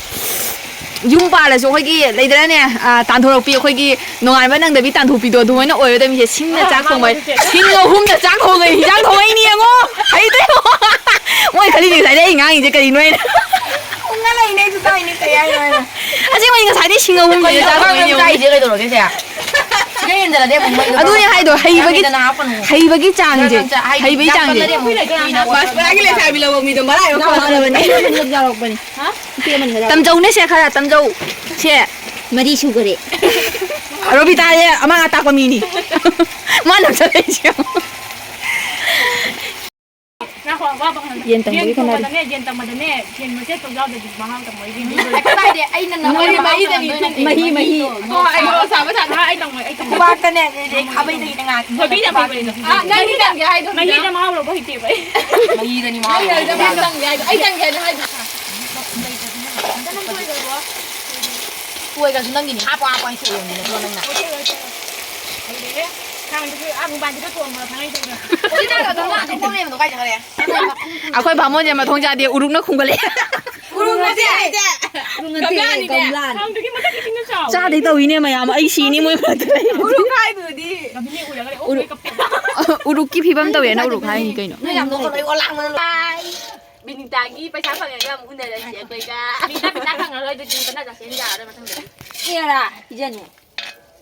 ꯌꯨꯝ ꯄꯥꯜꯂꯁꯨ ꯑꯩꯈꯣꯏꯒꯤ ꯂꯩꯗꯅꯅꯦ, ꯑ, ꯇꯥꯟꯊꯣꯔꯛꯄꯤ, ꯑꯩꯈꯣꯏꯒꯤ ꯅꯣꯡꯉꯥꯟꯕ ꯅꯪꯗꯕꯤ ꯇꯥꯟꯊꯣꯛꯄꯤꯗꯣ ꯑꯗꯨꯃꯥꯏꯅ ꯑꯣꯏꯔꯗꯕꯅꯤꯁꯦ꯫ ꯁꯤꯡꯅ ꯆꯥꯛ ꯊꯣꯡꯕ, ꯁꯤꯡ ꯑꯍꯨꯝꯅ ꯆꯥꯛ ꯊꯣꯡꯉꯦ, ꯍꯤꯟꯖꯥꯡ ꯊꯣꯡꯉꯛꯏꯅꯦ ꯌꯦꯡꯉꯣ꯫ ꯍꯩꯇꯦ꯫ ꯃꯣꯏ ꯈꯜꯂꯤꯅꯦ ꯉꯁꯥꯏꯗꯩ ꯑꯩ ꯉꯥꯡꯉꯤꯁꯦ ꯀꯔꯤꯅꯣ ꯍꯥꯏꯅ꯫ ꯎꯪꯉ ꯂꯩꯅꯦ ꯑꯩꯁꯨ ꯇꯥꯏꯅꯦ ꯀꯩ ꯍꯥꯏꯅꯣ ꯍꯥꯏꯅ꯫ ꯑꯁꯦꯡꯕꯩ ꯉꯁꯥꯏꯗꯩ ꯁꯤꯡ ꯑꯍꯨꯝꯅꯦ ꯆꯥꯛ ꯊꯣꯡꯉꯛꯏꯅꯦ ꯌꯦꯡꯉꯣ꯫ ꯀꯥꯏꯁꯦ ꯀꯩꯗꯧꯔꯒꯦ ꯁꯦ? ꯁꯤꯗ ꯌꯦꯡꯗꯅꯗꯤ ꯑꯃꯨꯛ ꯃꯩꯗꯣ ꯑꯗꯨꯅꯦ ꯍꯥꯏꯗꯣ, ꯍꯩꯕꯒꯤ, ꯌꯥꯝꯃꯤꯗꯅ ꯍꯥꯞꯀꯅꯨ꯫ ꯍꯩꯕꯒꯤ ꯆꯥꯡꯁꯦ, ꯈꯔ ꯈꯔ ꯆꯥ-, ꯍꯥꯏꯗꯤ ꯍꯩꯕꯒꯤ ꯆꯥꯡꯁꯦ꯫ ꯌꯥꯝꯃꯜꯂꯗꯤ ꯑꯃꯨꯛ ꯀꯨꯏꯅ ꯃꯥꯁꯄꯨꯔꯥꯒꯤ ꯂꯩꯁꯥꯕꯤ ꯂꯧꯕ ꯃꯤꯗꯣ ꯃꯔꯥꯏꯕꯛ ꯐꯕꯅꯦ꯫ ꯌꯥꯎꯔꯛꯄꯅꯦ꯫ ꯍꯥ? ꯇꯝꯖꯧꯅꯦ ꯁꯦ ꯈꯔ, ꯇꯝꯖꯧ꯫ ꯁꯦ꯫ ꯃꯔꯤ ꯁꯨꯈꯔꯦ꯫ ꯔꯣꯕꯤꯇꯥꯁꯦ ꯑꯃꯥꯡ ꯑꯇꯥꯛꯄ ꯃꯤꯅꯤ꯫ ꯃꯥꯅ ꯆꯠꯂꯛꯏꯁꯦ ꯌꯦꯡꯉꯣ꯫ ꯉꯥꯏꯈꯣ, ꯋꯥ ꯄꯪꯍꯟ-, ꯌꯦꯟ ꯇꯪꯕꯒꯤ ꯌꯦꯟ ꯈꯟꯅꯔꯤ꯫ ꯊꯣꯡꯕꯗꯅꯦ, ꯌꯦꯟ ꯇꯪꯕꯗꯅꯦ, ꯌꯦꯟ ꯃꯆꯦꯠ ꯄꯪ ꯌꯥꯎꯗꯕꯤ ꯃꯍꯥꯎ ꯇꯪꯕ ꯌꯦꯟ ꯊꯣꯡꯕꯗ꯫ ꯀꯩꯁꯨ ꯀꯥꯏꯗꯦ, ꯑꯩꯅ ꯅꯪꯉꯣꯟꯗ ꯃꯍꯤ, ꯃꯍꯥꯎ ꯃꯍꯤꯗꯅꯤ, ꯇꯪꯍꯟꯗꯣꯏꯅꯦ꯫ ꯃꯍꯤ, ꯃꯍꯤ꯫ ꯍꯣꯏ, ꯑꯩ ꯃꯣꯔꯣꯛ ꯁꯥꯕ ꯊꯥꯛ-, ꯑꯥ, ꯑꯩ ꯇꯪꯉꯣꯏ, ꯑꯩ ꯇꯪꯉꯣꯏ꯫ ꯈꯨꯕꯥꯛꯇꯅꯦ, ꯑꯗꯩ ꯈꯥꯕꯩꯗꯩꯅ ꯉꯥ-, ꯊꯣꯏꯕꯤꯅ ꯇꯪꯕꯩꯅꯦ꯫ ꯑꯥ, ꯅꯪꯗꯤ ꯇꯪꯒꯦ ꯍꯥꯏꯗꯣ ꯃꯍꯤꯗ ꯍꯧꯖꯤꯛ꯫ ꯃꯍꯥꯎ ꯂꯧꯕ ꯍꯩꯇꯦꯕ ꯑꯩ꯫ ꯃꯍꯤꯗꯅꯤ ꯃꯍꯥꯎ ꯂꯧꯕ ꯍꯩꯇꯦ꯫ ꯇꯪꯒꯦ ꯍꯥꯏꯗꯣ, ꯑꯩ ꯇꯪꯒꯦ ꯍꯥꯏꯗꯣ ꯍꯥꯏꯗꯣ꯫ ꯇꯣꯏꯒꯁꯨ ꯅꯪꯒꯤꯅꯤ, ꯍꯥꯞꯄꯣ, ꯍꯥꯞꯄꯣ, ꯑꯩ ꯊꯣꯡꯉꯤꯅꯦ, ꯑꯗꯨꯒ ꯅꯪꯅ꯫ ꯍꯩꯔꯦꯍꯦ꯫ ꯈꯥꯡꯗꯨꯁꯨ ꯑꯥ ꯃꯨꯝꯕꯥꯏꯗꯒ ꯊꯣꯡꯕ ꯈꯪꯍꯩꯗꯦ꯫ ꯍꯧꯖꯤꯛ ꯅꯪ ꯑꯗꯨꯝ ꯂꯥꯛꯑꯣ, ꯂꯩꯕꯗꯣ ꯀꯥꯏ ꯆꯠꯈ꯭ꯔꯦ? ꯑꯩꯈꯣꯏ ꯚꯥꯃꯣꯟꯁꯦ ꯃꯊꯣꯡ ꯆꯥꯗꯦ, ꯎꯔꯨꯛꯅ ꯈꯨꯝꯒꯠꯂꯛꯑꯦ꯫ ꯎꯔꯨꯛ ꯅꯠꯇꯦ, ꯎꯔꯨꯛ ꯅꯠꯇꯦ, ꯒꯝꯂꯥꯅꯤꯅꯦ꯫ ꯒꯝꯂꯥꯅꯤ꯫ ꯈꯥꯡꯗꯨꯒꯤ ꯃꯊꯛꯀꯤ ꯆꯤꯡꯅ ꯆꯥꯎ꯫ ꯆꯥꯗꯩ ꯇꯧꯋꯤꯅꯦ ꯃꯌꯥꯝ, ꯑꯩ ꯁꯤꯅꯤ ꯃꯣꯏ ꯃꯔꯛꯇ ꯂꯩꯔꯗꯤ꯫ ꯎꯔꯨꯛ ꯍꯥꯏꯗꯨꯗꯤ꯫ ꯒꯝꯂꯥꯅꯤ ꯎꯔꯒ ꯂꯩ, ꯑꯣ, ꯎꯔꯨꯛ꯫ ꯃꯣꯏ ꯀꯞꯄꯦ꯫ ꯎꯔꯨꯛꯀꯤ ꯐꯤꯕꯝ ꯇꯧꯋꯦꯅ ꯎꯔꯨꯛ ꯍꯥꯏꯔꯤꯅꯤ ꯀꯩꯅꯣ꯫ ꯅꯣꯏ ꯌꯥꯝ ꯅꯣꯛꯀꯅꯨ, ꯑꯩ ꯋꯥ ꯂꯥꯡꯕꯅ ꯂꯣꯏ꯫ ꯕꯤꯅꯤꯇꯥꯒꯤ ꯄꯩꯁꯥ ꯐꯪꯉꯒ ꯑꯃꯨꯛ ꯎꯅꯔꯁꯤ ꯑꯩꯈꯣꯏꯒ꯫ ꯕꯤꯅꯤꯇꯥ ꯄꯩꯁꯥ ꯐꯪꯉꯔꯣꯏ ꯑꯗꯨꯗꯤ, ꯀꯅꯥ ꯆꯥꯁꯦꯅ ꯌꯥꯔꯔꯣꯏ ꯃꯊꯪꯗꯗꯤ꯫ ꯑꯦꯔꯥ, ꯄꯤꯖꯅꯤ꯫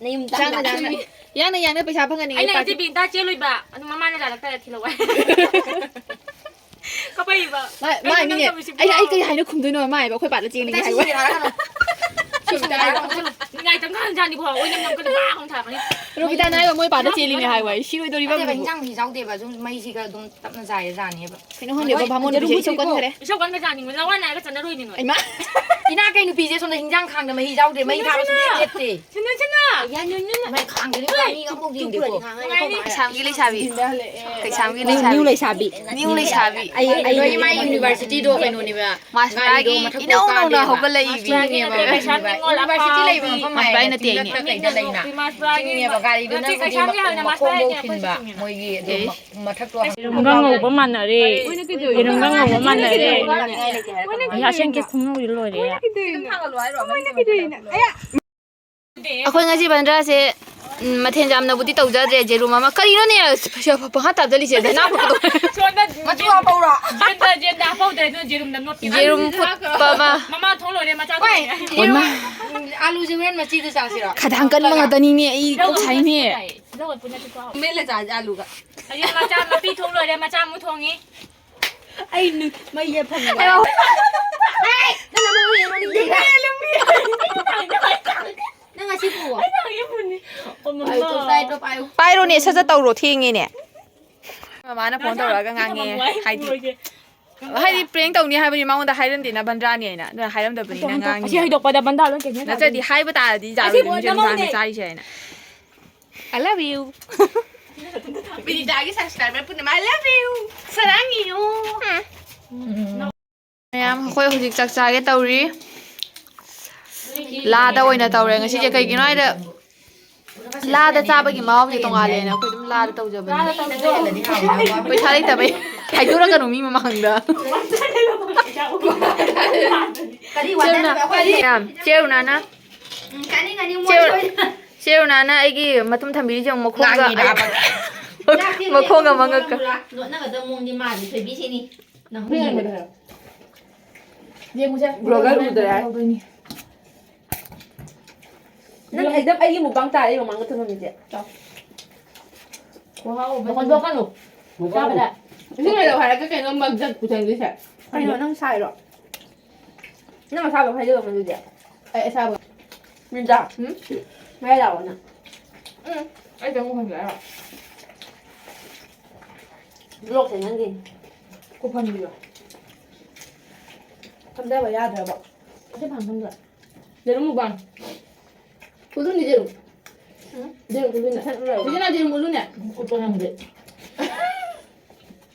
ꯅꯌꯨꯝ ꯆꯥꯡꯅ ꯇꯥꯡꯅ꯫ ꯆꯥꯡꯅ꯫ ꯌꯥꯡꯅ ꯌꯥꯡꯅ ꯄꯩꯁꯥ ꯐꯪꯍꯟꯅꯤꯡꯉꯦ, ꯑꯩꯅ ꯄꯥꯔꯇꯤ꯫ ꯍꯧꯖꯤꯛ ꯕꯤꯟꯇꯥ ꯆꯦꯜꯂꯨꯏꯕ, ꯑꯗꯨ ꯃꯃꯥꯅ ꯂꯥꯜꯂꯛꯇꯗ ꯊꯤꯜꯍꯧꯕ꯫ ꯀꯞꯄꯛꯏꯕ꯫ ꯃꯥ-, ꯃꯥ ꯑꯩꯅ ꯅꯪ ꯅꯤꯅꯦ, ꯇꯧꯔꯤꯁꯤꯕꯣ? ꯑꯩꯅ, ꯑꯩ ꯀꯩ ꯍꯥꯏꯅꯣ ꯈꯨꯝꯗꯣꯏꯅꯣ? ꯃꯥ ꯍꯥꯏꯕ, "ꯑꯩꯈꯣꯏ ꯄꯥꯗ ꯆꯦꯟꯒꯦ" ꯍꯥꯏꯕ꯫ ꯁꯤꯗ ꯍꯥꯏꯔꯛꯑꯣ꯫ ꯅꯤꯡꯉꯥꯏ ꯇꯝ ꯀꯥꯟꯗ ꯖꯥꯠꯅꯤꯀꯣ, ꯑꯣꯏꯅꯝ ꯅꯝ ꯀꯟꯅ ꯄꯥ ꯑꯃꯨꯛ ꯊꯥꯔꯛꯀꯅꯤ꯫ ꯔꯣꯕꯤꯇꯥꯅ ꯍꯥꯏꯕ, "ꯃꯣꯏ ꯄꯥꯗ ꯆꯦꯜꯂꯤꯅꯦ" ꯍꯥꯏꯕ, ꯑꯩ ꯁꯤꯔꯣꯏꯗꯧꯔꯤꯕ ꯅꯠꯇꯦꯕ, ꯑꯃꯨꯛ꯫ ꯏꯟꯖꯥꯡ ꯃꯍꯤ ꯆꯥꯎꯗꯦꯕ, ꯑꯗꯨꯝ ꯃꯩꯁꯤꯒ ꯑꯗꯨꯝ ꯇꯞꯅ ꯆꯥꯏꯔ ꯆꯥꯅꯦꯕ꯫ ꯀꯩꯅꯣ ꯈꯪꯗꯦꯕ, ꯍꯣꯏ, ꯚꯥꯃꯣꯟ ꯅꯨꯄꯤꯁꯦ ꯌꯦꯔꯨꯝ ꯏꯁꯧ ꯐꯨꯠꯂꯤꯀꯣ꯫ ꯀꯟꯈꯔꯦ꯫ ꯏꯁꯧ ꯀꯟꯕ ꯆꯥꯅꯤꯡꯕ, ꯂꯋꯥꯏ ꯅꯥꯏꯒ ꯆꯠꯅꯔꯣꯏꯅꯦ ꯅꯣꯏ꯫ ꯏꯃꯥ! ꯏꯅꯥ ꯀꯩ ꯅꯨꯄꯤꯁꯦ ꯁꯣꯝꯗ ꯍꯤꯟꯖꯥꯡ ꯈꯥꯡꯗ ꯃꯍꯤ ꯌꯥꯎꯗ꯭ꯔꯦ, ꯃꯩ ꯊꯥꯕ ꯁꯨꯡꯂꯦꯞ ꯂꯦꯞꯇꯦ꯫ ꯁꯤꯟꯅ, ꯁꯤꯟꯅ! ꯃꯩ ꯈꯥꯡꯗꯦ, ꯅꯨꯄꯥ ꯃꯤ ꯑꯃꯐꯥꯎ ꯌꯦꯡꯗꯦꯀꯣ꯫ ꯅꯨꯡꯉꯥꯏꯅꯤ꯫ ꯀꯩꯁꯥꯝꯒꯤ ꯂꯩꯁꯥꯕꯤ꯫ ꯀꯩꯁꯥꯝꯒꯤ ꯅ꯭ꯌꯨ, ꯂꯩꯁꯥꯕꯤ꯫ ꯅ꯭ꯌꯨ ꯂꯩꯁꯥꯕꯤ꯫ ꯅ꯭ꯌꯨ ꯂꯩꯁꯥꯕꯤ꯫ ꯑꯩ, ꯑꯩ, ꯅꯣꯏꯒꯤ ꯃꯥꯏ ꯌꯨꯅꯤꯚꯔꯁꯤꯇꯤꯗꯣ ꯀꯩꯅꯣꯅꯦꯕ꯫ ꯃꯥꯁ ꯒꯥꯔꯤꯗꯣ ꯕ꯭ꯔꯥꯒꯤ ꯃꯊꯛꯇ ꯏꯅꯧ ꯅꯧꯅ ꯀꯥꯗꯦꯕ꯫ ꯍꯧꯒꯠꯂꯛꯏꯕꯤ꯫ ꯆꯤꯡꯅꯦꯕ, ꯀꯩꯁꯥꯝ ꯅꯤꯉꯣꯜ ꯌꯨꯅꯤꯚꯔꯁꯤꯇꯤ ꯑꯐꯥꯎꯕꯤ꯫ ꯂꯩꯕ ꯃꯐꯝ ꯃꯥꯁ ꯍꯥꯏꯔꯗꯤ ꯕ꯭ꯔꯥꯒꯤ ꯅꯠꯇꯦ ꯑꯩꯅꯦ꯫ ꯆꯤꯡꯅꯦꯕ, ꯒꯥꯔꯤꯗꯨꯅ ꯅꯠꯇꯦ, ꯍꯧꯖꯤꯛ ꯀꯩꯁꯥꯝꯒꯤ ꯍꯥꯏꯕꯅ ꯃꯥꯁ ꯃꯈꯣꯡꯐꯧ ꯕ꯭ꯔꯥꯒꯤ ꯑꯩꯈꯣꯏ ꯊꯤꯟꯕ꯫ ꯆꯤꯡꯅꯦꯕ꯫ ꯃꯣꯏꯒꯤ ꯑꯗꯨꯝ ꯑꯦ꯫ ꯃꯊꯛꯇꯣ ꯌꯦꯔꯨꯝꯒ ꯉꯧꯕ ꯃꯥꯟꯅꯔꯦ꯫ ꯌꯦꯔꯨꯝꯒ ꯉꯧꯕ ꯃꯥꯟꯅꯔꯦ꯫ ꯑꯩ ꯑꯁꯦꯡꯀꯤ ꯈꯨꯡꯉꯧꯗꯤ ꯂꯣꯏꯔꯦ꯫ ꯑꯩꯈꯣꯏ ꯉꯁꯤ ꯕꯟꯗ꯭ꯔꯥꯁꯦ, ꯎꯝ, ꯃꯊꯦꯜ ꯌꯥꯝꯅꯕꯨꯗꯤ ꯇꯧꯖꯗ꯭ꯔꯦ꯫ ꯌꯦꯔꯨꯝ ꯑꯃ, ꯀꯔꯤꯅꯣꯅꯦ ꯄꯪꯍꯥꯞ ꯍꯥꯞꯆꯜꯂꯤꯁꯦ? ꯅꯅꯥ ꯐꯨꯠꯄꯗꯣ꯫ ꯁꯣꯝꯗ ꯃꯆꯨ ꯍꯥꯞꯄꯧꯔꯣ? ꯖꯦꯟꯗ, ꯖꯦꯟꯗ ꯍꯥꯞꯄꯧꯗ꯭ꯔꯦ, ꯑꯗꯨꯅ ꯌꯦꯔꯨꯝꯗ ꯅꯣꯠꯀꯦ꯫ ꯌꯦꯔꯨꯝ ꯐꯨꯠꯄ ꯑꯃ꯫ ꯃꯃꯥ ꯊꯣꯡ ꯂꯣꯏꯔꯦ, ꯃꯆꯥ ꯍꯣꯏ, ꯊꯣꯡ ꯂꯣꯏꯔꯦ꯫ ꯌꯦꯔꯨꯝ, ꯑꯂꯨꯁꯦ ꯍꯣꯔꯦꯟ ꯃꯆꯤꯗ ꯆꯥꯁꯤꯔꯣ? ꯈꯗꯥꯡ ꯀꯟꯕ ꯉꯥꯛꯇꯅꯤꯅꯦ, ꯑꯩ ꯀꯣꯛ ꯁꯥꯏꯅꯦ꯫ ꯂꯧ ꯄꯨꯟꯅ ꯆꯠꯊꯣꯛꯑꯣ꯫ ꯃꯦꯠꯂ ꯆꯥꯁꯦ ꯑꯂꯨꯒ꯫ ꯑꯩ ꯃꯆꯥ ꯃꯄꯤ ꯊꯣꯡ ꯂꯣꯏꯔꯦ, ꯃꯆꯥ ꯑꯃꯨꯛ ꯊꯣꯡꯉꯤ꯫ ꯑꯩ ꯅꯨ-, ꯃꯩ ꯌꯦꯠꯐꯝꯗ꯫ ꯍꯥꯏꯌꯣ꯫ ꯍꯦ! ꯅꯪ ꯑꯃꯨꯛ ꯌꯦꯡꯉꯣ, ꯅꯤꯡꯊꯤꯔꯦ꯫ ꯅꯪ ꯉꯁꯤ ꯄꯨꯋꯣ꯫ ꯑꯩ ꯅꯪ ꯌꯦꯠꯐꯝꯅꯤ꯫ ꯑꯣ, ꯃꯃꯥ꯫ ꯑꯩ ꯇꯣꯞ ꯇꯥꯏ, ꯇꯣꯞ ꯄꯥꯏꯌꯨ꯫ ꯄꯥꯏꯔꯣꯅꯦ, ꯁꯠ ꯁꯠ ꯇꯧꯔꯣ, ꯊꯦꯡꯉꯦꯅꯦ꯫ ꯃꯃꯥꯅ ꯐꯣꯟ ꯇꯧꯔꯛꯑꯒ ꯉꯥꯡꯉꯦ, ꯍꯥꯏꯗꯤ꯫ ꯍꯥꯏꯗꯤ prank ꯇꯧꯅꯤ ꯍꯥꯏꯕꯅꯤ, ꯃꯉꯣꯟꯗ ꯍꯥꯏꯔꯝꯗꯦꯅ ꯕꯟꯗ꯭ꯔꯥꯅꯦ ꯍꯥꯏꯅ, ꯑꯗꯨꯅ ꯍꯥꯏꯔꯝꯗꯕꯅꯤꯅ ꯉꯥꯡꯉꯤ꯫ ꯑꯁꯤ ꯍꯩꯗꯣꯛꯄꯗ ꯕꯟꯗ꯭ꯔꯥ ꯂꯣꯏ cancel ꯅꯠꯇ꯭ꯔꯗꯤ ꯇꯥꯗꯣꯏꯅꯤ꯫ ꯍꯥꯏꯕ ꯇꯥꯔꯗꯤ ꯑꯁꯤ ꯖꯥꯔꯣꯏꯗꯣꯏꯅꯤ ꯅꯃꯧꯅꯦ꯫ ꯆꯥꯔꯤꯁꯦ ꯍꯥꯏꯅ꯫ I love you꯫ ꯕꯤꯅꯤꯇꯥꯒꯤ subscriber ꯄꯨꯝꯅꯃꯛ I love you꯫ ꯁꯔꯥꯡꯉꯤꯌꯨ꯫ ꯃꯌꯥꯝ, ꯑꯩꯈꯣꯏ ꯍꯧꯖꯤꯛ ꯆꯥꯛ ꯆꯥꯒꯦ ꯇꯧꯔꯤ꯫ ꯂꯥꯗ ꯑꯣꯏꯅ ꯇꯧꯔꯦ ꯉꯁꯤꯁꯦ꯫ ꯀꯩꯒꯤꯅꯣ ꯍꯥꯏꯗ, ꯂꯥꯗ ꯆꯥꯕꯒꯤ ꯃꯍꯥꯎꯁꯦ ꯇꯣꯉꯥꯜꯂꯦꯅ ꯑꯩꯈꯣꯏ ꯑꯗꯨꯝ ꯂꯥꯗ ꯇꯧꯖꯕꯅꯤ꯫ ꯄꯩꯁꯥ ꯂꯩꯇꯕꯩ ꯍꯥꯏꯗꯣꯔꯛꯀꯅꯨ ꯃꯤ ꯃꯃꯥꯡꯗ꯫ ꯀꯔꯤ ꯋꯥꯗꯅꯕ ꯑꯩꯈꯣꯏꯗꯤ? ꯃꯌꯥꯝ, ꯆꯦ ꯔꯨꯅꯥꯅ, ꯎꯝ, ꯀꯥꯅꯤꯡꯉꯅꯤ ꯆꯦ ꯔꯨ-, ꯃꯣꯏ꯫ ꯆꯦ ꯔꯨꯅꯥꯅ ꯑꯩꯒꯤ ꯃꯇꯨꯝ ꯊꯝꯕꯤꯔꯤꯁꯦ ꯌꯦꯡꯉꯨ, ꯃꯈꯣꯡꯒ, ꯉꯥꯡꯉꯤꯔꯕ? ꯃꯈꯣꯡꯒ ꯃꯉꯛꯀ꯫ ꯅꯣꯠꯅꯒꯗꯕ ꯃꯑꯣꯡꯗꯤ ꯃꯥꯜꯂꯤ, ꯊꯣꯏꯕꯤ ꯁꯤꯅꯤ꯫ ꯅꯪ ꯌꯦꯡꯕꯗ ꯍꯥꯏꯔꯣ꯫ ꯌꯦꯡꯉꯨꯁꯦ꯫ Vlogger ꯎꯗ꯭ꯔꯦ꯫ ꯇꯧꯗꯣꯏꯅꯤ꯫ ꯅꯪ ꯑꯦꯛꯖꯥꯝ ꯑꯩꯒꯤ ꯃꯨꯛꯕꯥꯡ ꯇꯥꯔꯦ ꯃꯃꯥꯡꯗ ꯊꯝꯃꯝꯃꯤꯁꯦ꯫ ꯆꯥꯎ꯫ ꯈꯨꯍꯥꯎ ꯑꯃ꯫ ꯃꯈꯣꯟ ꯊꯣꯛꯀꯅꯨ꯫ ꯆꯥꯕꯗ꯫ ꯏꯁꯤꯡ ꯀꯩꯗꯧ ꯍꯥꯏꯔꯒ ꯀꯩꯅꯣ ꯃꯛ ꯖꯛ ꯄꯨꯁꯟꯈ꯭ꯔꯤꯁꯦ? ꯀꯩꯅꯣ ꯅꯪ ꯁꯥꯏꯔꯣ? ꯅꯪ ꯑꯁꯥꯕ ꯐꯥꯏꯖꯜꯂꯝꯃꯣ ꯑꯗꯨꯗꯤ꯫ ꯑꯩ ꯑꯁꯥꯕ꯫ ꯃꯤꯟꯇ꯭ꯔꯥ꯫ ꯎꯝ? ꯃꯌꯥꯏ ꯂꯥꯛꯑꯣ ꯅꯪ꯫ ꯎꯝ꯫ ꯑꯩ ꯆꯪꯉꯨ ꯐꯪꯗ꯭ꯔꯦ ꯍꯥꯏꯔꯣ? ꯕ꯭ꯂꯣꯛꯁꯦ ꯅꯪꯒꯤꯅꯤ꯫ ꯀꯣꯐꯟꯕꯤꯔꯣ? ꯐꯝꯗꯕ ꯌꯥꯗ꯭ꯔꯕꯣ? ꯑꯁꯤ ꯐꯥꯟ ꯐꯝꯗ꯭ꯔꯣ? ꯌꯦꯔꯨꯝ ꯃꯨꯛꯕꯥꯡ꯫ ꯈꯨꯗꯨꯅꯤ ꯌꯦꯔꯨꯝ꯫ ꯎꯝ? ꯌꯦꯔꯨꯝ ꯈꯨꯗꯨꯅꯤ꯫ ꯃꯁꯛ ꯎꯔꯕ? ꯁꯤꯖꯤꯅ ꯌꯦꯔꯨꯝ ꯎꯠꯂꯨꯅꯦ꯫ ꯎꯠꯄ ꯉꯝꯗꯦ꯫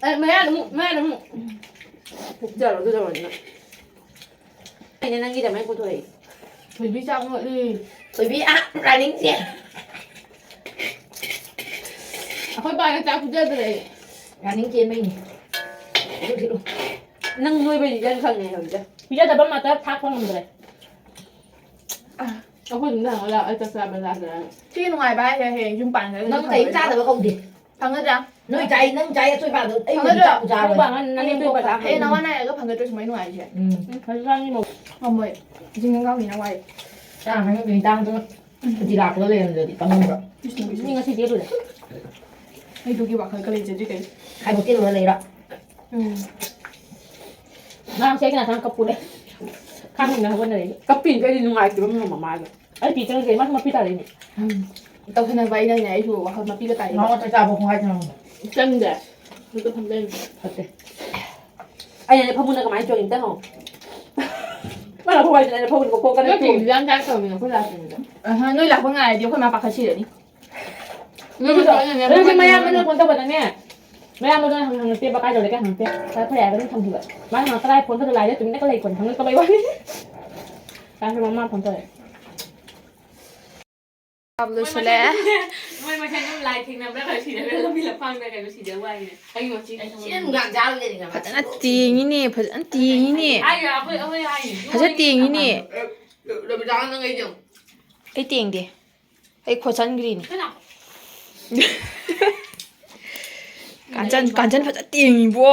ꯑꯦ, ꯃꯌꯥꯗ ꯑꯃꯨꯛ, ꯃꯌꯥꯗ ꯑꯃꯨꯛ꯫ ꯄꯨꯛꯆꯔꯣ, ꯑꯗꯨ ꯇꯧꯔꯅꯤ ꯅꯪ꯫ ꯑꯩꯅ ꯅꯪꯒꯤꯗꯃꯛ ꯄꯨꯊꯣꯛꯏ꯫ ꯊꯣꯏꯕꯤ ꯆꯥꯛ ꯃꯣꯠꯂꯤ꯫ ꯊꯣꯏꯕꯤ, ꯑꯥ, ꯔꯥꯅꯤꯡꯁꯦ꯫ ꯑꯩꯈꯣꯏ ꯕꯥꯅ ꯆꯥꯛ ꯄꯤꯖꯗ꯭ꯔꯦ꯫ ꯔꯥꯅꯤꯡ ꯆꯦꯟꯕꯩꯅꯤ꯫ ꯑꯗꯨ ꯊꯤꯜꯂꯨ꯫ ꯅꯪ ꯅꯣꯏꯕꯩꯗꯤ ꯏꯆꯟ ꯈꯪꯉꯦ ꯍꯧꯖꯤꯛ꯫ ꯄꯤꯖꯗꯕ ꯃꯥꯇ ꯊꯥꯛꯄ ꯉꯝꯗ꯭ꯔꯦ꯫ ꯑꯩꯈꯣꯏ ꯑꯗꯨꯝ ꯊꯝꯃꯒ ꯂꯥꯛꯑꯣ, ꯑꯩ ꯆꯥꯛ ꯆꯥꯕ ꯆꯥꯗ꯭ꯔꯦ꯫ ꯁꯤ ꯅꯨꯡꯉꯥꯏꯕ ꯍꯥꯏꯁꯦ ꯍꯌꯦꯡ ꯌꯨꯝ ꯄꯥꯟꯈ꯭ꯔꯒ ꯅꯪ ꯅꯪ ꯀꯩꯝ ꯈꯪꯉꯣꯏꯗ꯭ꯔꯥ? ꯆꯥꯗꯕ ꯀꯧꯗꯦ꯫ ꯐꯪꯒꯗ꯭ꯔꯥ? ꯅꯣꯏ ꯆꯥꯏ, ꯅꯪ ꯆꯥꯏ ꯑꯆꯣꯏ ꯄꯥꯗꯣ ꯑꯩ ꯐꯪꯒꯗ꯭ꯔꯥ? ꯆꯥꯕꯨ ꯆꯥꯔꯣꯏ꯫ ꯅꯪ ꯄꯥꯉꯟ ꯅꯪ ꯑꯩ ꯇꯣꯛꯄ ꯆꯥ ꯑꯩ ꯅꯋꯥ ꯅꯥꯏꯔꯒ ꯐꯪꯒꯗ꯭ꯔꯣ ꯁꯨꯃꯥꯏ ꯅꯨꯡꯉꯥꯏꯔꯤꯁꯦ? ꯎꯝ꯫ ꯎꯝ, ꯍꯧꯖꯤꯛꯀꯥꯟꯒꯤ ꯃꯧ-, ꯉꯝꯃꯣꯏ꯫ ꯖꯤꯡ ꯒꯪꯒꯥꯎꯅꯤꯅ ꯋꯥꯏ꯫ ꯆꯥ ꯍꯥꯏꯅꯕꯒꯤ ꯇꯥꯡꯗꯣ ꯁꯨꯇꯤ ꯂꯥꯛꯄꯗ ꯂꯩꯔꯝꯗ꯭ꯔꯗꯤ ꯄꯪꯉꯝꯕ꯭ꯔꯣ? ꯃꯤ ꯉꯁꯤ ꯗꯦꯠ ꯂꯣꯏꯔꯦ꯫ ꯑꯩ ꯑꯗꯨꯒꯤ ꯋꯥꯈꯜꯒ ꯂꯩꯖꯗ꯭ꯔꯤ ꯀꯩꯅꯣ꯫ ꯈꯥꯏꯗꯣꯛꯀꯦ ꯂꯣꯏꯔ ꯂꯩꯔꯣ? ꯎꯝ꯫ ꯉꯔꯥꯡꯁꯦ ꯑꯩ ꯀꯅꯥ ꯀꯅꯥ ꯀꯞꯄꯨꯔꯦ꯫ ꯈꯥꯡꯅ ꯍꯣꯠꯅꯔꯦ꯫ ꯀꯞꯄꯤꯅꯦ ꯑꯩꯗꯤ ꯅꯨꯡꯉꯥꯏꯇꯦꯕ ꯃꯃꯥ ꯃꯥꯒ꯫ ꯑꯩ ꯄꯤ ꯆꯪꯗꯦ, ꯃꯥꯁꯨ ꯃꯄꯤ ꯇꯥꯔꯛꯏꯅꯦ꯫ ꯎꯝ꯫ ꯇꯧꯁꯟꯅꯕ ꯑꯩꯅꯅꯦ, ꯑꯩꯁꯨ ꯋꯥꯈꯜ ꯃꯄꯤꯒ ꯇꯥꯏꯅꯦ꯫ ꯃꯉꯣꯟꯗ ꯆꯥꯕ ꯈꯣꯡꯒꯥꯏ ꯆꯪꯉꯝꯃꯣ꯫ ꯆꯪꯗꯦ꯫ ꯑꯗꯨ ꯊꯝꯖꯩ꯫ ꯐꯠꯇꯦ꯫ ꯑꯩꯅꯅꯦ ꯐꯃꯨꯡꯗ ꯀꯃꯥꯏꯅ ꯆꯣꯡꯉꯤ ꯑꯝꯇ ꯍꯪꯉꯣ꯫ ꯃꯥꯅ ꯐꯃꯨꯡ ꯍꯥꯏꯁꯤꯅ ꯑꯩꯅ ꯐꯃꯨꯡꯗ ꯀꯣꯛ ꯀꯟꯅ ꯅꯣꯏ ꯆꯣꯡꯉꯤ꯫ ꯄꯤꯡꯗꯤ ꯌꯥꯝ ꯆꯥꯛ ꯇꯧꯔꯝꯃꯤꯅ ꯑꯩꯈꯣꯏ ꯂꯥꯛꯇ꯭ꯔꯤꯉꯩꯗ꯫ ꯑꯍ, ꯅꯣꯏ ꯂꯥꯛꯄ ꯉꯥꯏꯔꯗꯤ ꯑꯩꯈꯣꯏ ꯃꯥ ꯄꯥꯈꯠ ꯁꯤꯔꯅꯤ꯫ ꯅꯣꯏ ꯃꯥ ꯅꯣꯏ ꯄꯥꯈꯠ ꯃꯌꯥꯝ ꯁꯤꯔꯅꯤ꯫ ꯅꯣꯏ ꯐꯣꯟ ꯇꯧꯕꯗꯅꯦ꯫ ꯃꯌꯥꯝꯕꯗꯣ ꯍꯪ-, ꯍꯪꯉꯛꯇꯦꯕ, ꯀꯥꯏ ꯇꯧꯔꯒꯦ ꯍꯪꯉꯛꯇꯦ꯫ ꯐꯔꯦ, ꯐꯔꯦ ꯍꯥꯏꯔꯒ ꯑꯗꯨꯝ ꯊꯝꯈꯤꯕ꯫ ꯃꯥꯅ ꯍꯪꯉꯛꯄ ꯂꯥꯏ ꯐꯣꯟ ꯇꯧꯗ ꯂꯥꯏꯗ ꯇꯨꯃꯤꯟꯅꯒ ꯂꯩ ꯐꯣꯟ ꯍꯪꯉꯛꯇꯕꯩ ꯋꯥꯅꯤ꯫ ꯀꯥꯏ ꯃꯃꯥ ꯐꯣꯟ ꯇꯧꯔꯛꯑꯦ꯫ ꯆꯥꯕ ꯂꯣꯏꯁꯤꯜꯂꯦ꯫ ꯃꯣꯏ ꯃꯁꯦꯟ ꯑꯗꯨꯝ ꯂꯥꯏ ꯊꯦꯡꯅꯕ꯭ꯔꯥ ꯀꯩꯅꯣ ꯁꯤꯗ ꯂꯝꯕꯤ ꯂꯝꯈꯥꯡꯗ ꯀꯩꯅꯣ ꯁꯤꯗ ꯋꯥꯏꯅꯦ꯫ ꯑꯩꯒꯤ ꯃꯆꯤꯟ ꯁꯤ ꯑꯗꯨꯝ ꯌꯥꯝ ꯆꯥꯕ ꯂꯩꯔꯤꯅꯦ꯫ ꯐꯖꯅ ꯇꯦꯡꯉꯤꯅꯦ, ꯐꯖꯅ ꯇꯦꯡꯉꯤꯅꯦ꯫ ꯑꯩꯒ ꯑꯩꯈꯣꯏ, ꯑꯩꯈꯣꯏ ꯍꯥꯏꯅꯦ꯫ ꯐꯖꯅ ꯇꯦꯡꯉꯤꯅꯦ꯫ ꯑꯦ, ꯔꯣ-, ꯔꯣꯃꯤꯇꯥ ꯅꯪ ꯑꯩ ꯌꯦꯡꯉꯨ꯫ ꯑꯩ ꯇꯦꯡꯗꯦ꯫ ꯑꯩ ꯈꯣꯠꯆꯟꯈ꯭ꯔꯤꯅꯦ꯫ ꯀꯅꯥ? ꯀꯥꯟꯆꯟ, ꯀꯥꯟꯆꯟ ꯐꯖꯅ ꯇꯦꯡꯉꯤꯕꯣ꯫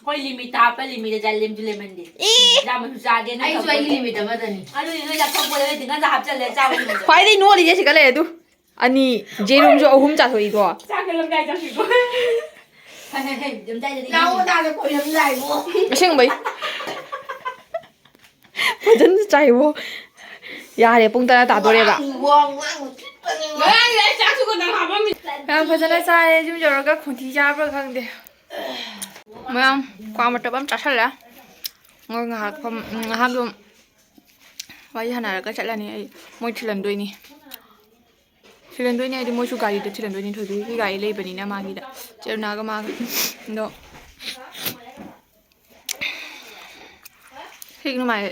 ꯑꯩꯈꯣꯏ limit ꯍꯥꯞꯄ, limit ꯆꯥꯏ, ꯂꯦꯝꯁꯨ ꯂꯦꯝꯍꯟꯗꯦ꯫ ꯏ! ꯌꯥꯝꯅꯁꯨ ꯆꯥꯗꯦ, ꯅꯣꯏ ꯑꯩꯁꯨ ꯑꯩꯒꯤ limit ꯑꯃꯗꯅꯤ꯫ ꯑꯗꯨꯗꯤ ꯅꯣꯏ ꯆꯥꯊꯣꯛꯄꯗ ꯅꯣꯏ ꯇꯤꯡꯈꯪꯗ ꯍꯥꯞꯆꯜꯂꯦ, ꯆꯥꯕ ꯂꯣꯏꯕꯗ꯫ ꯈ꯭ꯋꯥꯏꯗꯒꯤ ꯅꯣꯜꯂꯤꯁꯦ ꯁꯤꯒ ꯂꯩ ꯑꯗꯨ꯫ ꯑꯅꯤ, ꯌꯦꯔꯨꯝꯁꯨ ꯑꯍꯨꯝ ꯆꯥꯊꯣꯛꯏꯀꯣ꯫ ꯆꯥꯛ ꯂꯣꯏꯔꯝꯗꯥꯏ ꯆꯥꯊꯣꯛꯏꯀꯣ꯫ ꯍꯦ, ꯍꯦ, ꯍꯦ, ꯂꯣꯏꯔꯝꯗꯥꯏꯗꯗꯤ ꯅꯥꯎ ꯏꯅꯦ꯫ ꯇꯥꯗ ꯀꯣꯏꯔꯝꯗꯥꯏꯕꯣ꯫ ꯑꯁꯦꯡꯕꯩ꯫ ꯐꯖꯅ ꯆꯥꯏꯕꯣ꯫ ꯌꯥꯔꯦ, ꯄꯨꯡ ꯇꯔꯥ ꯇꯥꯗꯣꯔꯦꯕ꯫ ꯋꯥ ꯉꯥꯡꯕ ꯊꯤꯛꯄꯅꯦ꯫ ꯉꯔꯥꯡꯗꯤ ꯑꯩ ꯆꯥꯛꯁꯨ ꯀꯣꯟꯅ ꯍꯥꯞꯄꯝꯃꯤ꯫ ꯌꯥꯝ ꯐꯖꯅ ꯆꯥꯔꯦ, ꯌꯨꯝ ꯌꯧꯔꯒ ꯈꯣꯟꯊꯤ ꯆꯥꯕ꯭ꯔꯥ ꯈꯪꯗꯦ꯫ ꯃꯌꯥꯝ ꯀ꯭ꯋꯥ ꯃꯇꯞ ꯑꯃ ꯆꯥꯁꯜꯂꯦ꯫ ꯃꯣꯏ ꯉꯥꯏꯍꯥꯛ ꯐꯝ-, ꯉꯥꯏꯍꯥꯛ ꯑꯗꯨꯝ ꯋꯥꯔꯤ ꯁꯥꯟꯅꯔꯒ ꯆꯠꯂꯅꯤ ꯑꯩ꯫ ꯃꯣꯏ ꯊꯤꯜꯂꯝꯗꯣꯏꯅꯤ꯫ ꯊꯤꯜꯂꯝꯗꯣꯏꯅꯤ ꯍꯥꯏꯗꯤ ꯃꯣꯏꯁꯨ ꯒꯥꯔꯤꯗ ꯊꯤꯜꯂꯝꯗꯣꯏꯅꯤ꯫ ꯊꯣꯏꯕꯤꯒꯤ ꯒꯥꯔꯤ ꯂꯩꯕꯅꯤꯅ ꯃꯥꯒꯤꯗ꯫ ꯆꯦ ꯔꯨꯅꯥꯒ ꯃꯥꯒ꯫ ꯑꯗꯣ ꯍꯦꯛ ꯅꯨꯡꯉꯥꯏ꯫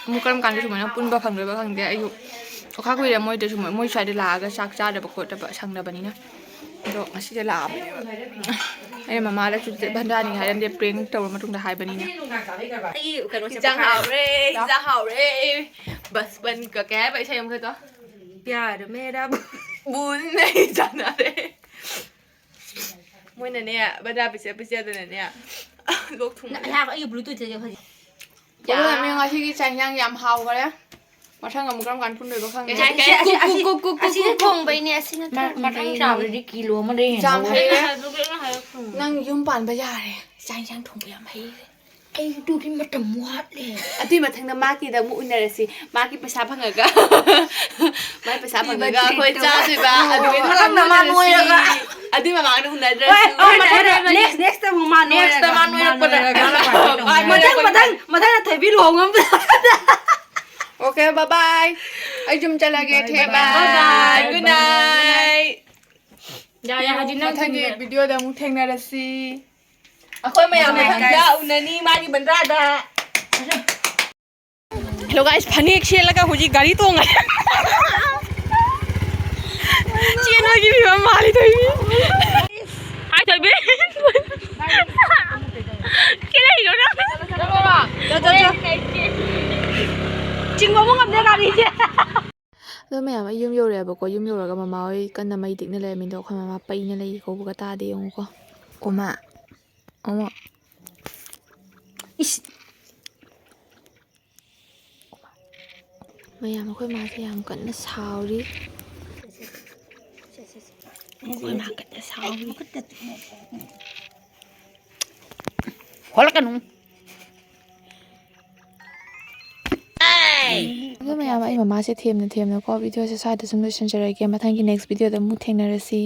ꯑꯃꯨꯛ ꯀꯔꯝ ꯀꯥꯟꯗ ꯁꯨꯃꯥꯏꯅ ꯄꯨꯟꯕ ꯐꯪꯗꯣꯏꯕ ꯈꯪꯗꯦ꯫ ꯑꯩꯁꯨ ꯑꯣꯈꯥ ꯀꯨꯏꯔꯦ ꯃꯣꯏꯗꯁꯨ, ꯃꯣꯏ ꯁ꯭ꯋꯥꯏꯗ ꯂꯥꯛꯑꯒ ꯆꯥꯛ ꯆꯥꯗꯕ ꯈꯣꯠꯇꯕ ꯁꯪꯗꯕꯅꯤꯅ꯫ ꯑꯗꯣ ꯉꯁꯤꯗ ꯂꯥꯛꯑꯕꯅꯦꯕ꯫ ꯑꯩꯅ ꯃꯃꯥꯗꯁꯨ ꯍꯟꯗꯛꯅꯤ ꯍꯥꯏꯔꯝꯗꯦ, prank ꯇꯧꯔ ꯃꯇꯨꯡꯗ ꯍꯥꯏꯕꯅꯤꯅ꯫ ꯑꯩꯒꯤ ꯀꯩꯅꯣꯁꯦ ꯏꯟꯖꯥꯡ ꯍꯥꯎꯔꯦ, ꯏꯟꯖꯥꯡ ꯍꯥꯎꯔꯦ꯫ ꯕꯁꯄꯟ ꯀ-, ꯀꯩ ꯍꯥꯏꯕ ꯏꯁꯩ ꯑꯃꯈꯛꯇꯣ? ꯄ꯭ꯌꯥꯔ ꯃꯦꯔꯥ ꯕꯨ-, ꯕꯨꯟ ꯅꯍꯤ ꯖꯥꯅꯥ ꯔꯦ꯫ ꯃꯣꯏꯅꯅꯦ, ꯕꯟꯗ꯭ꯔꯥ ꯄꯤꯁꯦ ꯄꯤꯁꯦꯗꯅꯅꯦ, ꯂꯣꯛ ꯊꯨꯡꯕꯅꯦ꯫ ꯅ-, ꯑꯩꯒꯤ Bluetooth ꯁꯦ ꯍꯧꯖꯤꯛ꯫ ꯑꯗꯨꯅ ꯃꯤ ꯉꯁꯤꯒꯤ ꯆꯥꯛ ꯏꯟꯖꯥꯡ ꯌꯥꯝ ꯍꯥꯎꯈꯔꯦ꯫ ꯃꯊꯪ ꯑꯃꯨꯛ ꯀꯔꯝ ꯀꯥꯟꯗ ꯄꯨꯟꯗꯣꯏꯕ ꯈꯪꯗꯦ꯫ ꯀꯩ ꯍꯥꯏ-, ꯀꯩ ꯍꯥꯏ-, ꯀꯨꯛ, ꯀꯨꯛ, ꯑꯁꯤ, ꯀꯨꯛ, ꯀꯨꯛ, ꯑꯁꯤꯅ ꯀꯨꯛ, ꯀꯨꯛ꯫ ꯊꯣꯡꯕꯩꯅꯦ, ꯑꯁꯤꯅ ꯃ-, ꯃꯊꯪ ꯊꯣꯡꯕꯩꯅꯦ꯫ ꯆꯥꯕꯗꯗꯤ ꯀꯤꯂꯣ ꯑꯃ ꯂꯩꯔꯦ꯫ ꯌꯥꯝ ꯍꯩꯔꯦ꯫ ꯅꯪ ꯌꯨꯝ ꯄꯥꯟꯕ ꯌꯥꯔꯦ꯫ ꯆꯥꯛ ꯏꯟꯖꯥꯡ ꯊꯣꯡꯕ ꯌꯥꯝ ꯍꯩꯔꯦ꯫ ꯑꯩ ꯑꯗꯨꯒꯤ ꯃꯇꯝ ꯋꯥꯠꯂꯦ꯫ ꯑꯗꯨꯏ ꯃꯊꯪꯗ ꯃꯥꯒꯤꯗ ꯑꯃꯨꯛ ꯎꯅꯔꯁꯤ꯫ ꯃꯥꯒꯤ ꯄꯩꯁꯥ ꯐꯪꯉꯒ꯫ ꯃꯥꯒꯤ ꯄꯩꯁꯥ ꯐꯪꯉꯒ ꯑꯩꯈꯣꯏ ꯆꯥꯗꯣꯏꯕ꯫ ꯑꯗꯨꯒꯤ ꯃꯊꯪꯗ ꯃꯥ ꯎꯅꯔꯁꯤ꯫ ꯅꯣꯏꯔꯒ꯫ ꯑꯗꯨꯏ ꯃꯃꯥꯡꯗ ꯎꯅꯗ꯭ꯔꯁꯨ꯫ ꯍꯣꯏ, ꯍꯣꯏ, ꯍꯣꯏ, ꯍꯣꯏ, next, next ꯇ ꯑꯃꯨꯛ ꯃꯥ next ꯇ ꯃꯥ ꯅꯣꯏꯔꯒ꯫ ꯅꯣꯏꯔꯛꯄꯗ꯫ ꯃꯥ ꯅꯣꯏꯔꯛꯄꯗ꯫ ꯃꯊꯪ, ꯃꯊꯪ, ꯃꯊꯪ ꯊꯣꯏꯕꯤ ꯂꯨꯍꯣꯡꯉꯝꯗ꯫ Okay, bye bye. ꯑꯩ ꯌꯨꯝ ꯆꯠꯂꯒꯦ, bye, ꯊꯦꯡꯉꯦ꯫ Bye, bye. Good night. ꯌꯥꯔꯦ, ꯍꯧꯖꯤꯛ ꯅꯪ ꯃꯊꯪꯒꯤ ꯊꯤꯟꯕꯤꯔꯣ꯫ Video ꯗ ꯑꯃꯨꯛ ꯊꯦꯡꯅꯔꯁꯤ꯫ ꯑꯩꯈꯣꯏ ꯃꯌꯥꯝ ꯃꯊꯪꯗ ꯎꯅꯅꯤ, ꯃꯥꯒꯤ ꯕꯟꯗ꯭ꯔꯥꯗ꯫ Hello guys, ꯐꯅꯦꯛ ꯁꯦꯠꯂꯒ ꯍꯧꯖꯤꯛ ꯒꯥꯔꯤ ꯇꯣꯡꯉꯦ꯫ ꯆꯦꯟꯕꯒꯤ ꯐꯤꯕꯝ ꯃꯥꯜꯂꯤ ꯊꯣꯏꯕꯤ꯫ ꯍꯥꯏ ꯊꯣꯏꯕꯤ꯫ ꯆꯦꯜꯂꯛꯏꯔꯣ ꯅꯪ? ꯆꯠꯂꯣ, ꯆꯠꯂꯣ꯫ ꯆꯤꯡꯕꯕꯨ ꯉꯝꯗꯦ ꯒꯥꯔꯤꯁꯦ꯫ ꯑꯗꯣ ꯃꯌꯥꯝ, ꯑꯩ ꯌꯨꯝ ꯌꯧꯔꯛꯑꯦꯕꯀꯣ꯫ ꯌꯨꯝ ꯌꯧꯔꯒ ꯃꯃꯥ ꯍꯣꯏ ꯀꯟꯅ ꯃꯩ ꯇꯤꯛꯅ ꯂꯩꯔꯝꯃꯤꯗꯣ, ꯑꯩꯈꯣꯏ ꯃꯃꯥ ꯄꯩꯅ ꯂꯩꯔꯤ ꯀꯧꯕꯒ ꯇꯥꯗꯦ ꯌꯦꯡꯉꯨꯀꯣ꯫ ꯑꯣꯃꯥ, ꯑꯣꯃꯥ꯫ ꯏꯁ! ꯃꯌꯥꯝ, ꯑꯩꯈꯣꯏ ꯃꯥꯁꯦ ꯌꯥꯝ ꯀꯟꯅ ꯁꯥꯎꯔꯤ꯫ ꯑꯩꯈꯣꯏ ꯃꯥ ꯀꯟꯅ ꯁꯥꯎꯔꯤ꯫ ꯍꯣꯠꯂꯛꯀꯅꯨ꯫ ꯑꯗꯣ ꯃꯌꯥꯝ, ꯑꯩ ꯃꯃꯥꯁꯦ ꯊꯦꯝꯅ ꯊꯦꯝꯅꯀꯣ ꯚꯤꯗꯤꯑꯣꯁꯦ ꯁ꯭ꯋꯥꯏꯗ ꯁꯨꯝ ꯂꯣꯏꯁꯤꯟꯖꯔꯒꯦ꯫ ꯃꯊꯪꯒꯤ next ꯚꯤꯗꯤꯑꯣꯗ ꯑꯃꯨꯛ ꯊꯦꯡꯅꯔꯁꯤ꯫